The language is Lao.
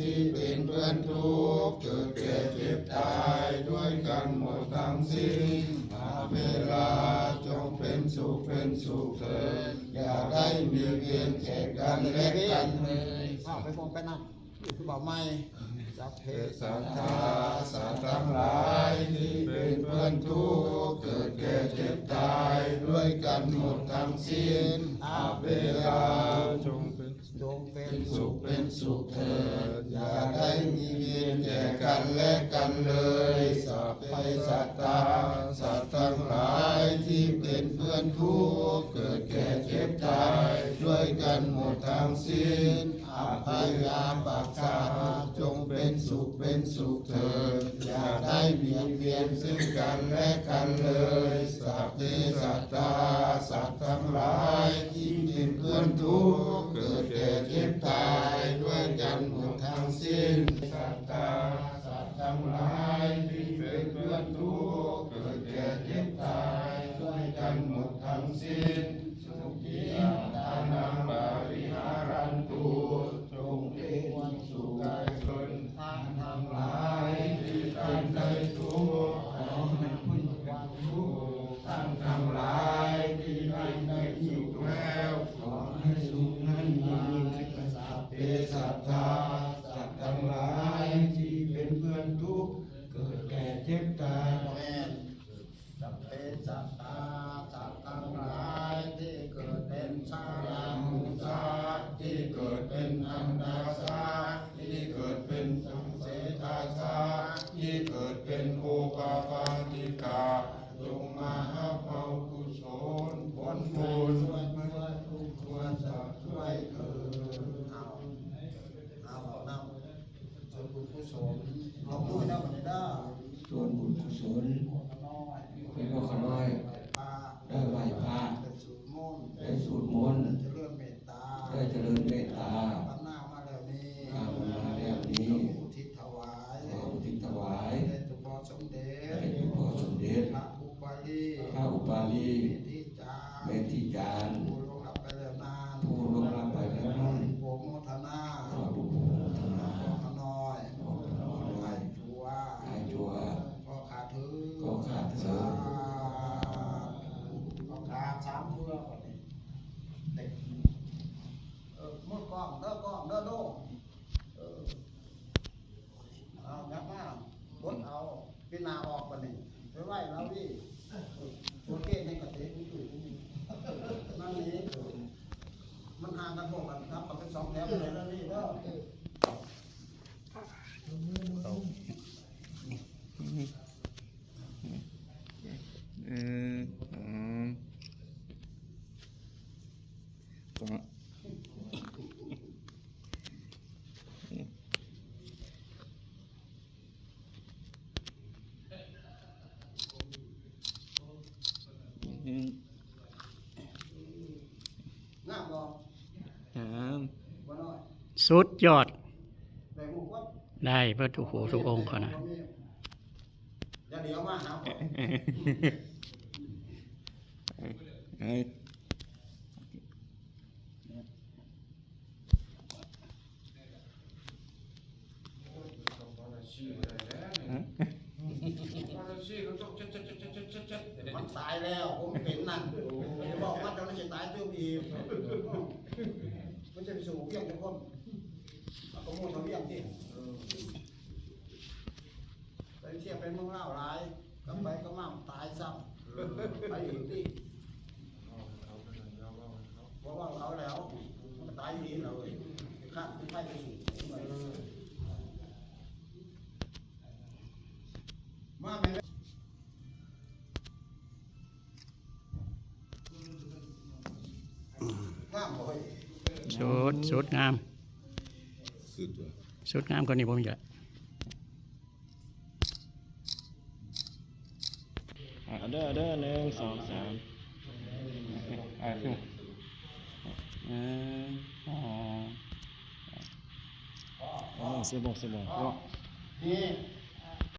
ທີ່ເປັນເພື່ອນທຸກ ເກີດແກ່ເຈັບຕາຍດ້ວຍກັນໝົດທັງສິ້ນ. ອາເວລາ ຈົ່ງເປັນສຸກເປັນສຸກເຖີດ ຢ່າໄດ້ມີເວນແກ່ກັນແລະກັນເລີຍ. ເວົ້າໄປ ບອກໄປນຳ ຄືເວົ້າໃໝ່. ສັບເພສັດຕາ ສັດທັງຫຼາຍທີ່ເປັນເພື່ອນທຸກ ເກີດແກ່ເຈັບຕາຍດ້ວຍກັນໝົດທັງສິ້ນ. ອາເວລາ ຈົ່ງເປັນ ຈົ່ງເປັນສຸກເປັນສຸກເທີດ ຢ່າໄດ້ມີເວນແກ່ກັນແລະກັນເລີຍ. ສັບເພສັດຕາ ສັດທັງຫຼາຍທີ່ເປັນເພື່ອນທຸກ ເກີດແກ່ເຈັບຕາຍດ້ວຍກັນໝົດທັງສິ້ນ. ອັບພະຍາປາດສາ ຈົ່ງເປັນສຸກເປັນສຸກເທີດ ຢ່າໄດ້ບຽດບຽນຊຶ່ງກັນແລະກັນເລີຍ. ສັບເພສັດຕາ ສັດທັງຫຼາຍທີ່ເປັນເພື່ອນທຸກ ເກີດແກ່ເຈັບຕາຍດ້ວຍກັນໝົດທັງສິ້ນ. ສັດຕາ ສັດທັງຫຼາຍທີ່ເປັນເພື່ອນທຸກ ເກີດແກ່ເຈັບຕາຍດ້ວຍກັນໝົດທັງສິ້ນ. ສຸขีອັດຕານັງປະລິຫາຣັນຕຸ ຈົ່ງເປັນສຸກເທີດ. ທ່ານທັງຫຼາຍທີ່ທ່ານໄດ້ທຸກ ຂໍໃຫ້ພົ້ນຈາກທຸກ. ທ່ານທັງຫຼາຍທີ່ທ່ານໄດ້ສຸກແລ້ວ ຂໍໃຫ້ສຸກນັ້ນມີຢູ່. ສັບເພສັດຕາ ສັດທັງຫຼາຍທີ່ເປັນເພື່ອນທຸກ ເກີດແກ່ເຈັບຕາຍ. ສັບເພສັດຕາ ສັດທັງຫຼາຍທີ່ເກີດເປັນຊະລາມຸຊາ ທີ່ເກີດເປັນອັນດາຊາ ທີ່ເກີດເປັນສັງເສທາຊາ ທີ່ເກີດເປັນໂອປະປາຕິກາ ຈົ່ງມາຮັບເອົາກຸສົນຜົນບຸນ ຊ່ວຍເພື່ອທຸກຄົນສັກດ້ວຍເທີດ. ເອົາ ເອົາ ເອົານຳ ສ່ວນບຸນກຸສົນ ເອົາມືນຳບັດນີ້ເດີ ສ່ວນບຸນກຸສົນ ຂ້ານ້ອຍ ຂ້ານ້ອຍ ໄດ້ໄຫວ້ພະ ໄດ້ໄຫວ້ພະ ໄດ້ສວດມົນ ໄດ້ສວດມົນ ຈະເລີນເມດຕາ ໄດ້ຈະເລີນເມດຕາ ອັນນຳມາແລ້ວນີ້ ອັນນຳມາແລ້ວນີ້ ຂໍອຸທິດຖວາຍ ຂໍອຸທິດຖວາຍ ແດ່ເຈົ້າພໍ່ສົມເດັດ ແດ່ເຈົ້າພໍ່ສົມເດັດ ພະອຸປາລີ ພະອຸປາລີ ເມທິ ຈານ ເມທິຈານ ຜູ້ລ່ວງລັບໄປແລ້ວນັ້ນ ຜູ້ລ່ວງລັບໄປແລ້ວນັ້ນ ອະນຸໂມທະນາ ຂໍອະນຸໂມທະນາ ພໍ່ຂ້ານ້ອຍ ພໍ່ຂ້ານ້ອຍ ຫາຍຊົ່ວ ຫາຍຊົ່ວ ຂໍຂ້າເທີດ ຂໍຂ້າເທີດ ຂໍຂ້າສາມເທື່ອບັດນີ້ ເອີ ມືກ້ອງເດີ ກ້ອງເດີ ໂດ ເອີ ເອົາ ຍັບມາ ກົດເອົາ ປີນໜ້າອອກບັດນີ້ ໄປໄວ້ລາວວີ ໂອເຄ ໃຫ້ກະເຕະຢູ່ ນັ້ນນີ້ ມັນຫ່າງກັນພວກກັນ ນັບກັນເປັນສອງແຖວເລີຍນະນີ້ເດີ ເອີ ສອງ ສາມ ງາມບໍ່? ງາມ ບໍ່ນ້ອຍ ສຸດຍອດ ໄດ້ຮູ້ບໍ່? ໄດ້ເບິດທຸກຜູ້ທຸກອົງເຂົານະ ຢ່າຫຼຽວມາຫາຂ້ອຍ ເອີ ເອີ ມັນຕາຍແລ້ວ ຜົມເປັນນັ້ນ ຢ່າບອກວ່າເຈົ້ານັ້ນຊິຕາຍຕື່ມອີກ ມັນຈະໄປສູ້ວຽງຈັກຄົນ ເອົາກະໝູ່ເຂົາວຽງຕິ ໄປທຽບໄປເມືອງລາວຫຼາຍ ກັບໄປກັບມາມັນຕາຍຊ້ຳ ໄປອີກຕິ ບໍ່ເວົ້າເຂົາແລ້ວ ມັນກະຕາຍອີ່ຫຼີແລ້ວເວີຍ ຂ້ານໄປໄປສູ້ ມາແມ່ນ ງາມບໍ່ເຮີ້ຍ ສຸດ ສຸດງາມ ສຸດວ່າ ສຸດງາມກວ່ານີ້ບໍ່ມີລະ ເອົາເດີ ເອົາເດີ ໜຶ່ງ ສອງ ສາມ ເອີ ອໍ ເອີ ຊິບໍ່ ຊິບໍ່ ນີ້